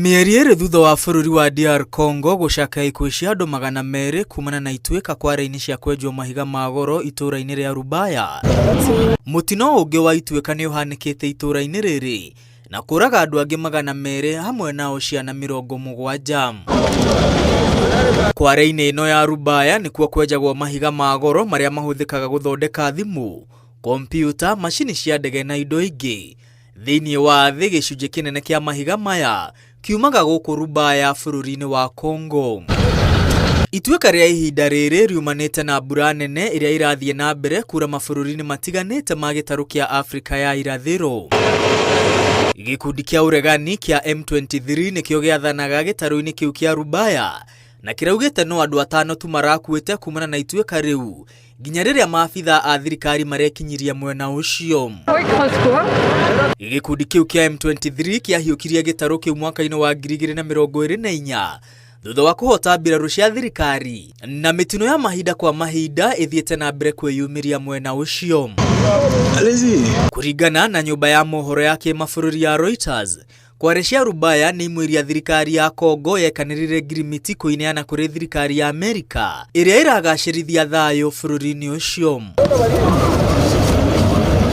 Mĩeri ĩrĩ thutha wa bũrũri wa DR Congo gũcakaya ikuũ cia andũ 200 kumana na ituĩka kware-inĩ cia kwenjwo mahiga ma goro itũũra-inĩ rĩa Rubaya, mũtino ũngĩ wa ituĩka nĩ ũhanĩkĩte itũũra-inĩ rĩrĩ na kũraga andũ angĩ 200 hamwe nao ciana 70. Kware-inĩ ĩno ya Rubaya nĩkuo kwenjagwo mahiga ma goro marĩa mahũthĩkaga gũthondeka thimũ, kompiuta, macini cia ndege na indo ingĩ. Thĩinĩ wa thĩ gĩcunjĩ kĩnene kĩa mahiga maya kiumaga gũkũ Rubaya bũrũri-inĩ wa Congo. Ituĩka rĩa ihinda rĩrĩ riumanĩte na mbura nene ĩrĩa ĩrathiĩ na mbere kura mabũrũri-inĩ matiganĩte ma gĩtarũ kĩa Afrika ya irathĩro. Gĩkundi kĩa ũregani kĩa M23 nĩkĩo gĩathanaga gĩtarũ-inĩ kĩu kĩa Rubaya na kĩraugĩte no andũ atano tu marakuĩte kumana na ituĩka rĩu nginya rĩrĩa maabitha a thirikari marekinyirie mwena ũcio. Gĩkundi kĩu kĩa M23 kĩahiũkirie gĩtarũ kĩu mwaka-inĩ wa 2024 thutha wa kũhota mbirarũ cia thirikari na mĩtino ya mahinda kwa mahinda ĩthiĩte na mbere kwĩyumĩria mwena ũcio. Kũringana na nyũmba ya mohoro ya kĩmabũrũri ya Reuters, Kware cia Rubaya nĩ imwe iria thirikari ya Congo yekanĩrĩire ngirimiti kũineana kũrĩ thirikari ya Amerika ĩrĩa ĩragacĩrithia thayũ bũrũri-inĩ ũcio.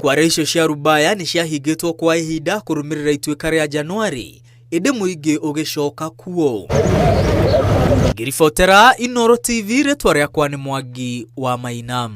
Kware icio cia Rubaya nĩ ciahingĩtwo kwa ihinda kũrũmĩrĩra ituĩka rĩa Januari, ĩndĩ mũingĩ ũgĩcoka kuo. Ngĩribotera Inooro TV, rĩtwa rĩakwa nĩ Mwangi wa Maina.